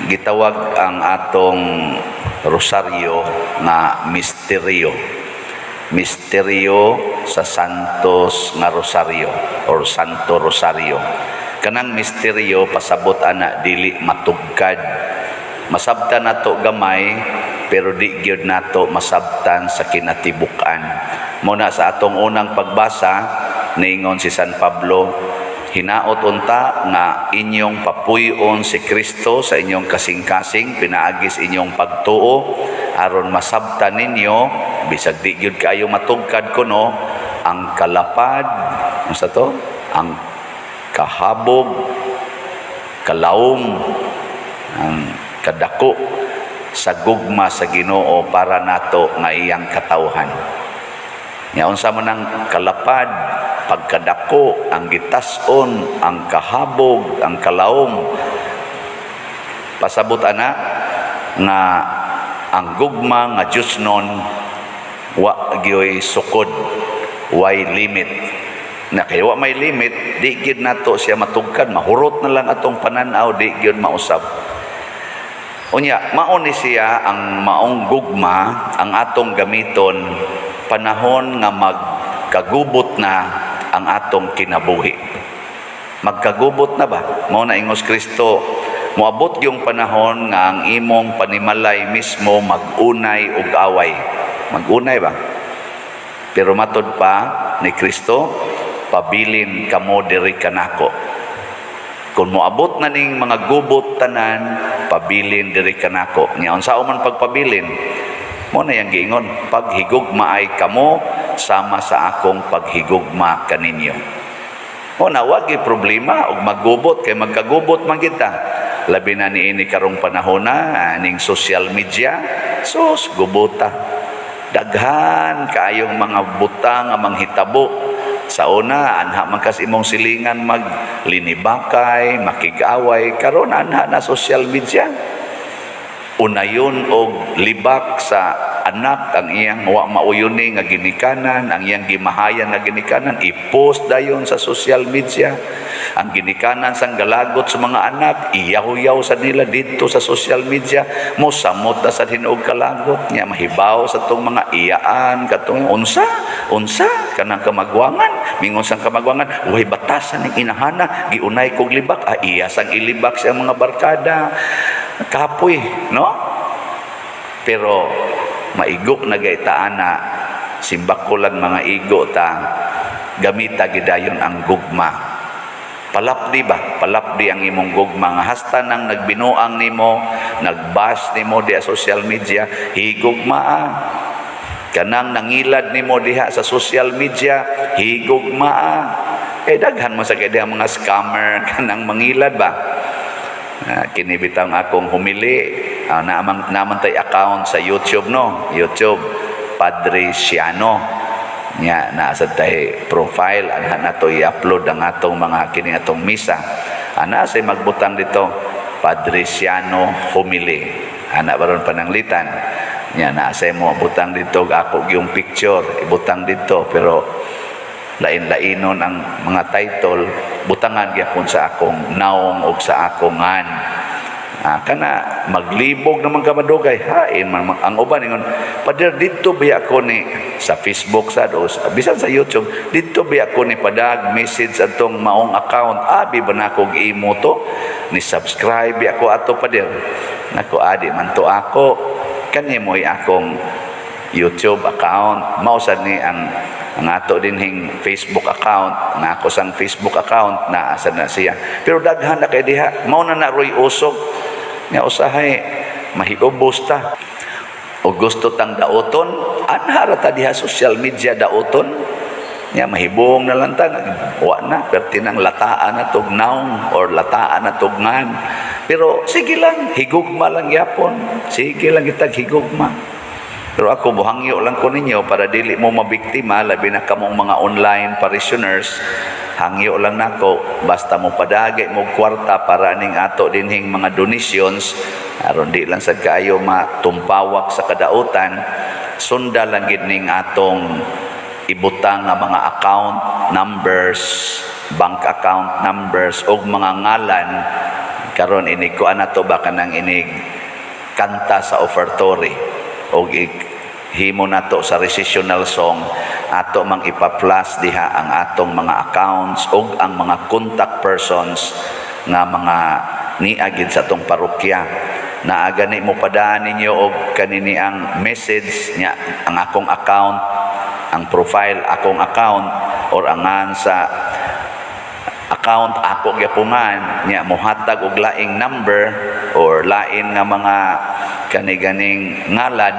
Gitawag ang atong rosaryo nga misteryo. Misteryo sa Santos nga Rosario or Santo Rosario. Kanang misteryo, pasabot ana, dili matugkad. Masabtan nato gamay, pero di gyud nato masabtan sa kinatibuk-an. Muna sa atong unang pagbasa, niingon si San Pablo, "Hinaot unta nga inyong papuy-on si Kristo sa inyong kasing-kasing pinaagi sa inyong pagtuo, aron masabtan ninyo, bisag di gyud kaayo matugkad kuno, ang kalapad, unsa to, ang kahabog, kalawom, ang kadako sa gugma sa Ginoo para nato nga iyang katawhan." Nya unsa man ang kalapad, pagkadako, ang gitas-on, ang kahabog, ang kalawom? Pasabot ana nga ang gugma nga Diyos nun wa gyoy sukod, way limit. Na kay wa may limit, di gyud nato siya matugkad, mahurot na lang atong pananaw, di gyud mausab. Unya, mao ni siya ang maong gugma ang atong gamiton panahon nga magkagubot na ang atong kinabuhi. Magkagubot na ba? Mao na ingos Kristo, moabot yung panahon nga ang imong panimalay mismo mag-unay og away. Mag-unay ba? Pero matod pa ni Kristo, "Pabilin kamo diri kanako." Kung moabot na ning mga gubot tanan, pabilin diri kanako. Nya unsa man pagpabilin? Mo na yang giingon, "Paghigugmaay kamo sama sa akong paghigugma kaninyo." O na wag gyud problema og maggubot kay magkagubot man kita. Labi na niini karong panahon na ning social media, sus, gubota. Daghan kaayong mga butang nga manghitabo. Sa una, anha man kas imong silingan maglinibakay, makig-away, karon anha na social media. Unayon og libak sa anak ang iyang wa mauyuni nga ginikanan, ang iyang gimahayan nga ginikanan, i-post dayon sa social media. Ang ginikanan sang galagot sa mga anak, iyaw-yaw sa nila dito sa social media. Mo samot na sa hinuog kalagot nya, mahibaw sa tong mga iyaan katong unsa unsa kanang kamagwangan, mingon sang kamagwangan, "Way batasan ning inahana, giunay kog libak." Ah, iya sang ilibak sa mga barkada. Kapoy, no? Pero maigo na gayta ana, simbak ko lang mga igo ta, gamita gidayon ang gugma. Palapdi ba? Palapdi ang imong gugma nga hasta nang nagbinuang nimo, nagbash nimo diha social media, higugma ah. Kanang nangilad nimo diha sa social media, higugma ah. Eh daghan mo sa kay diha mga scammer kanang mangilad ba? Ah, kini bitang akong humili, naman naman tay account sa YouTube, no? YouTube, Padre Siano. Nya naa sa tay profile, anha nato i-upload ang atong mga kini atong misa. Ana say magbutang dito, "Padre Siano humili." Ana baron pananglitan. Nya naa say mo butang dito ako yung picture, ibutang dito, pero lain-lainon ang mga title, butangan gyapon sa akong naong og sa akong ngan. Ah, kana maglibog naman ka madugay, hain man ang uban, ingon, "Pader, didto biya ko ni sa Facebook sad o bisan sa YouTube, didto biya ko ni padag message atong maong account, abi ba nako imo to ni subscribe biya ko ato, pader?" Nako, adi man to ako, kani mo'y akong YouTube account, mao sad ni ang ato dinhing Facebook account, nga ako sang Facebook account na asa na siya. Pero daghan na kay diha, mao na na roy usok nga usahay mahiubos ta o gusto tang dauton, anha ra ta diha social media dauton. Nya mahibong na lang ta, wa na perti nang lataan na tog naong or lataan na tog ngan. Pero sige lang, higugma lang yapon, sige lang kitag higugma. Pero ako, buhangyo lang ko ninyo para dili mo mabiktima, labi na kamong mga online parishioners. Hangyo lang nako, basta mo padagay mo kwarta para ning ato dinhing mga donations, aron di lang sad kaayo matumpawak sa kadautan, sunda lang gid ning atong ibutang nga mga account numbers, bank account numbers og mga ngalan. Karon inig kuan nato ba, kanang inig kanta sa offertory o himo nato sa recessional song, ato mang ipa-flash diha ang atong mga accounts ug ang mga contact persons nga mga niagid sa atong parokya. Naa gani mo padaan ninyo og kanini ang message nya, ang akong account, ang profile akong account or angan sa account ako gyapungan nya, mohatag og laing number or lain nga mga kaniganing ngalan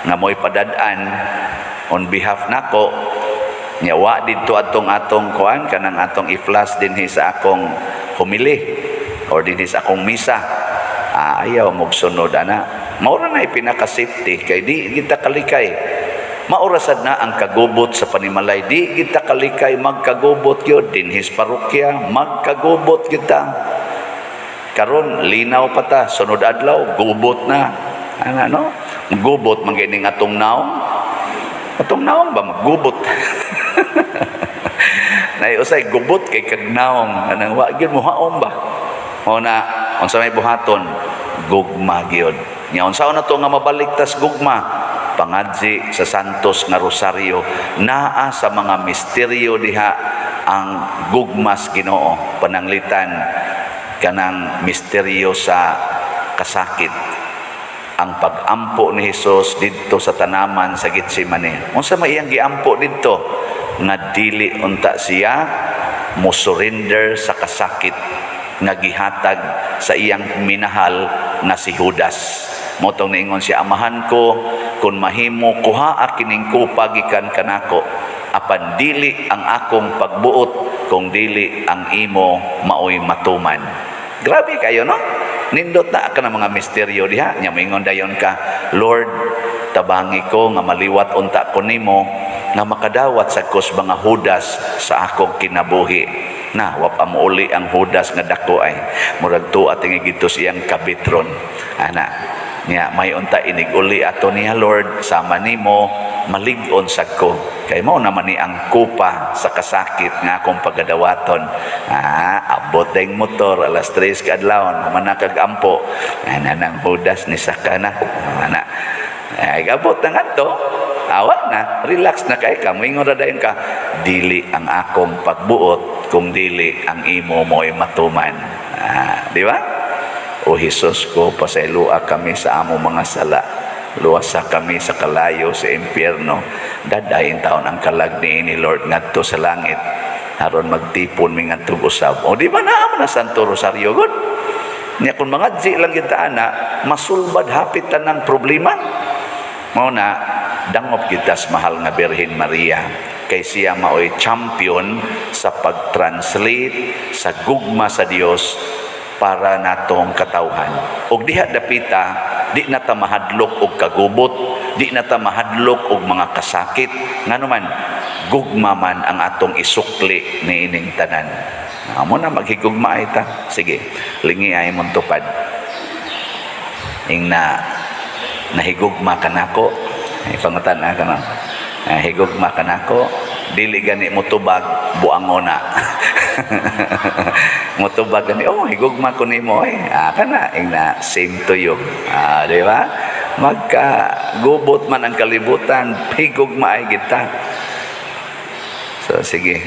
nga mo'y padad-an on behalf nako nya, wa didto atong atong kuan, kanang atong i-flash dinhi sa akong homily or dinhi sa akong misa. Ah, ayaw mogsunod ana. Mao ra na pinaka safety kay di kita kalikay. Maura sad na ang kagubot sa panimalay. Di kita kalikay, magkagubot gyud dinhi sa parokya, magkagubot kita. Karon linaw pa ta, sunod adlaw gubot na. Ana, no? Gubot man gyud ning atong naong. Atong naong ba maggubot? Nay usay gubot kay kag naong, anang wa gyud mohaom ba. Mao na unsa may buhaton, gugma gyud. Nya unsaon na to nga mabalik tas gugma? Pangadzi sa Santos nga Rosaryo. Naa sa mga misteryo diha ang gugmas Ginoo, pananglitan kanang misteryo sa kasakit, ang pag-ampo ni Hesus didto sa tanaman sa Getsemane. Unsa may iyang giampo didto? Nga dili unta siya mo surrender sa kasakit nga gihatag sa iyang minahal nga si Judas. Mao tong niingon siya, "Amahan ko, kung mahimo, kuhaa kining kupa gikan kanako. Apan dili ang akong pagbuot, kung dili ang imo maoy matuman." Grabe kayo, no? Nindot na ka ng mga misteryo diha. Nya moingon dayon ka, "Lord, tabangi ko nga maliwat unta ko nimo nga makadawat sa kos mga Judas sa akong kinabuhi." Na, wa pa mouli ang Judas nga dako ay. Murag tuwa tingi gito siyang kabitron. Ana, nya may unta inig uli ato niya, "Lord, sama nimo malig-on sad ko." Kay mao naman ni ang kupa sa kasakit nga akong pagadawaton. Ah, abot dayong motor alas 3 kaadlawon, man kag ampo. Ana nang Judas ni saka na. Ana. Ay, abot na nga to. Awa na, relax na kay ka. Moingon ra dayon ka, "Dili ang akong pagbuot, kung dili ang imo mo'y matuman." Ah, di ba? O Hesus ko, pasayloa kami sa among mga sala. Luwasa kami sa kalayo sa impyerno. Dadayin taon ang kalag ni Lord ngadto sa langit. Aron magtipon mi ngadto usab. O di ba naa man na Santo Rosario gud? Nya kung mga lang kita ana, masulbad hapit tanang problema. Mao na dangop kita sa mahal nga Birhen Maria kay siya maoy champion sa pag-translate sa gugma sa Dios para natong katawhan. Og diha dapita, di na ta mahadlok og kagubot, di na ta mahadlok og mga kasakit. Ngano man, gugma man ang atong isukli niining tanan. Amo na maghigugma ay ta. Sige, lingi ay mong tupad. Ing na nahigugma ka nako. Ay, pangutan na ka na. Higugma ka nako. Dili gani mo tubag, buango na. Motubag gani, "Oh, higugma ko nimo eh." Ah, kana ing na, "Same to you." Ah, di ba? Magka gubot man ang kalibutan, higugma ay kita. So sige.